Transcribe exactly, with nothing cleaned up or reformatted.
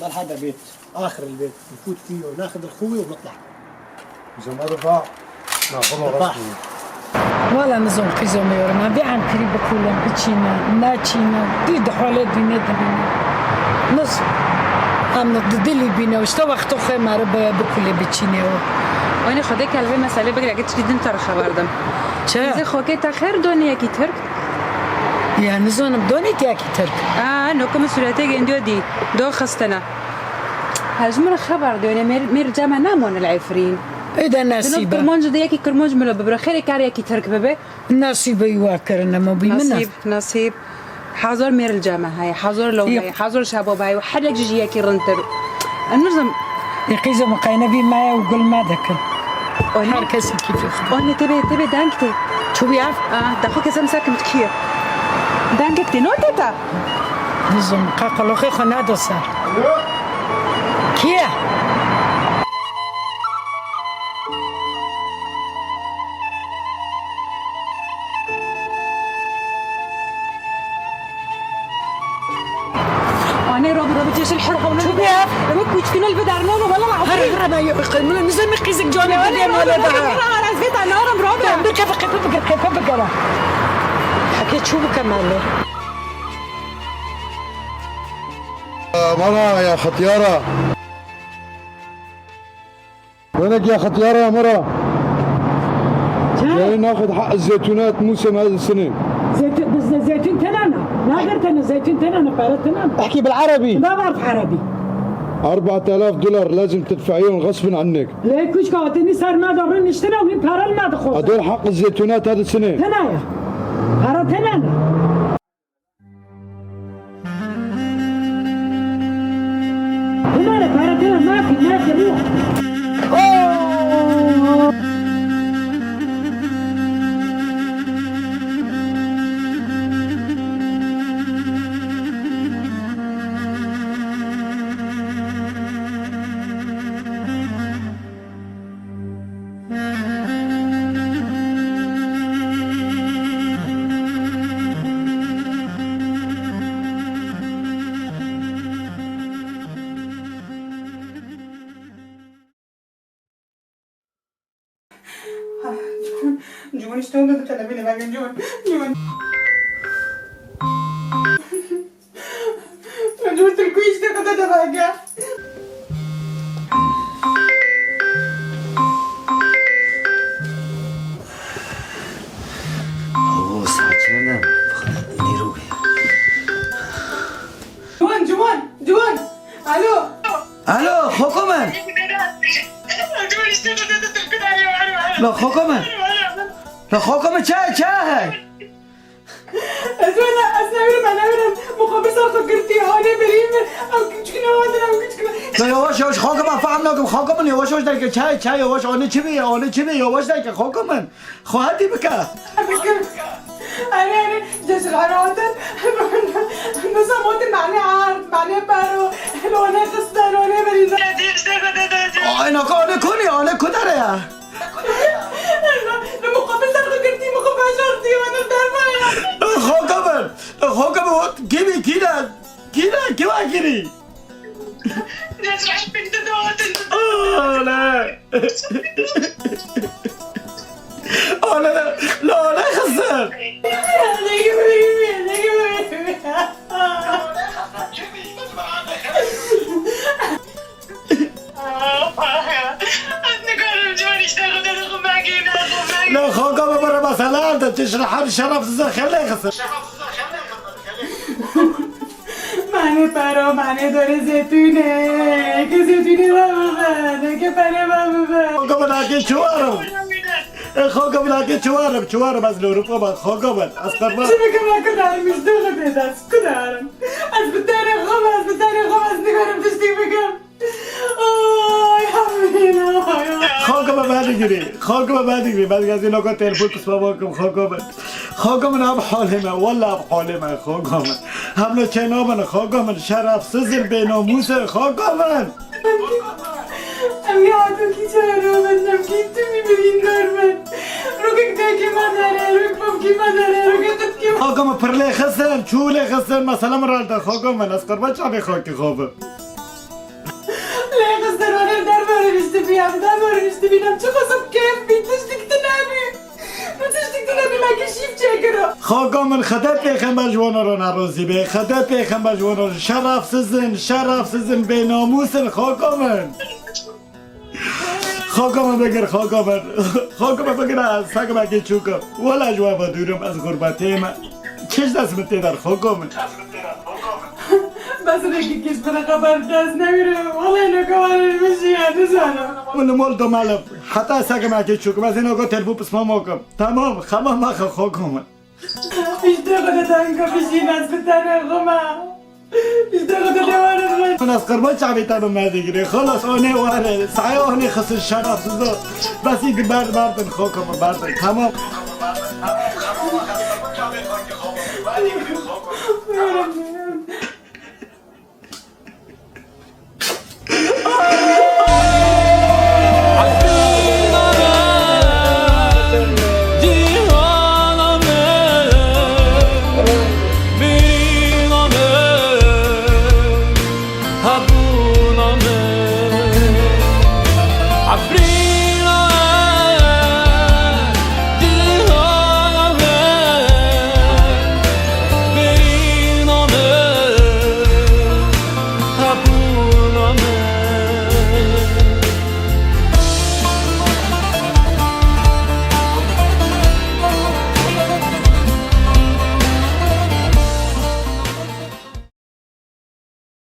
بل هذا بيت، آخر البيت، نفوت فيه وناخذ الخوي ونطلع. إذا ما دفع، ناخذها نطلع. رسمي. Wala nizam qîzo me yorima. Vê Enqerî bikulin, biçînin, neçînin. Dî di holê dînê dibînin. Nizam. Em di dilî bîne, işte wexto xwe meribe bikulê biçîne o. Wanê Xwedê kel vê meselê bigire, ki tiştî din te re xeber dim. Çi? Zê xokê te xêr donê yekî Tirk? Ya nizanim, donê te yekî Tirk? Aa, no ku min sûretê gendiyo dî. Do xistine. Her ji min re xeber diyone, mêr, mêr ceme namon el Efrîn. Ê de Di nav nesîbe. Kirmanc de yekî Kirmanc milo bibiro. Xêrê kar yekî Tirk bibe. Nesîbe wî wa kirine, ma bî min e. Nasîb, nasîb. Hazor mêr el ceme heye, hazor lewle heye, hazor şebab heye û her yek ji yekî rintir. Em nizam. Ê qîzo min qeyne vî me ye û gul me dikin. Her kesî kîfê xwe. Onê tebe, tebe deng tê. Çû bî ev? Aa, daxo kesem ser kim dikiye. Dengek tê, no tê ta? Nizam, qaqaloxê xwe nado ser. Kî ye? Anê Rabî, Rabî, cêşil her hewle. Çû bî ev? Rabî, kuçkîne li bi dernano, wela Her Rabî. Hira me yo, min nizam qîzik canê bidê mala daha. Hira, ez vê te narim, Rabî. Em bir kefe kefe bigir, kefe bigir. Heke çû bike mala. Mala ya xetiyara. Wenek ya xetiyara mara. Çi? Yayın naxid haq zeytûnat Mûsê me sinê. Zeytû-, biz de zeytûn tenana. Nadir tene zeytûn tenana, para tenana. احكي بالعربي. ما بعرف عربي. أربعة آلاف دولار لازم تدفعيهم غصب عنك. Lê kuşka hatînî ser me de rûniştine wî para li me dixwaze. Adol haq zeytûnat hadi sinê. Tenaya. Para tenana. Bunlara para tera mafi, mafi ruh. Cumhur işte oldu, telefonu ben Cumhur. Cumhur. Cumhur Türk'ü işte kadar da var ya. Oo, saçmalama. Nero ya. Ciwan, Ciwan, Ciwan. Alo. Alo, Xokomen. La Xokomen. La Xokomen, çay, çay. Ez wela, ez nevirim, ez nevirim. Muxabir ser xwe girtî, hanê berî min. Ew küçük ne vadin, ew küçük ne. La yavaş yavaş, Xokomen, fehm nakim, Xokomen, yavaş yavaş derke, çay, çay, yavaş, anê çi bî, anê çi bî, yavaş derke, Xokomen. Xwe hetî bike. Erê, erê, cesur heratin. Nisa motin mane ard, mane paro, lone xiste, lone berî. Ay, naka, anê konî, anê kudere ya. Li muqabel ser xwe girtî, min xwe veşartî, min dermaya. Xoka min, xoka min, hot, kî bî, kî ne? Kî ne? Kî wa kirî? Ana! Ana, la, la, xizir! Ez nikarim car îşte xwe de xwe vegîne, xwe vegîne. La, xaka me bere mesela erde, çi şir her şerefsiz xele xizir. Mane paro, mane dore zeytûne. Ke zeytûne ve bibe, ne ke pere ve bibe. Xaka me nake çuwarim. E, xaka me nake çuwarim, çuwarim ez lorim, xaka me, xaka me. Ez qerban. Çi bikim, ez kudarim, îşte xwe de, ez kudarim. Ez bi tenê xwe, ez bi tenê xwe, ez nikarim tiştî bikim. Ay, Hemîn, ay, ay. Xaka me vedigirî, xaka me vedigirî. Ben gazî naka telefon kisma bakim, xaka me. Xaka min ev halê me, walla ev halê me, xaka min. Hemle çê nabin, xaka min, şerefsizin, bênamûsin, xaka min. Em ya tu ki çare ben nem ki tu mi birîndar ben. Rokek de ki ma dare, rok bab ki ma dare, rokek qit ki ma. Xaka min pirlê xistin, çûlê xistin, mesela min ralda, xaka min, ez qurban çavê xakî xwe bim. Dibiyam, dema rûniştibînim, çi xizim kêf bî, tiştik tune bî. Min tiştik tune bî, me kişîf çêkiro. Xaka min, Xwedê pêxember ji wan re razî be, Xwedê pêxember ji wan re, şerefsiz in, şerefsiz in, bênamûs in, xaka min. Xaka min bigir, xaka min. Xaka min bigir, ez seg mekê çûk im. Wela ji we ve dûr im, ez xurbetê me. Kêş dest min tê der, xaka min. Bes rêkî kêş bine xeber kes newîre. Wela ino kewanê min jî ye, nizanim. Min li mol domelib. Heta seg mekê çûk im, ez ino go telefon pisma mokim. Tamam, xema mexe, xaka min. Îşte xwe de dengka bijîn, ez bi tenê xwe me. Îşte xwe de dewarin xwe. Min ez qirban çavê te bi me digirê. Xalas, anê were. Saya anê xisir şerefsiz o. Bes î di ber berdin, xaka min berdin. Tamam.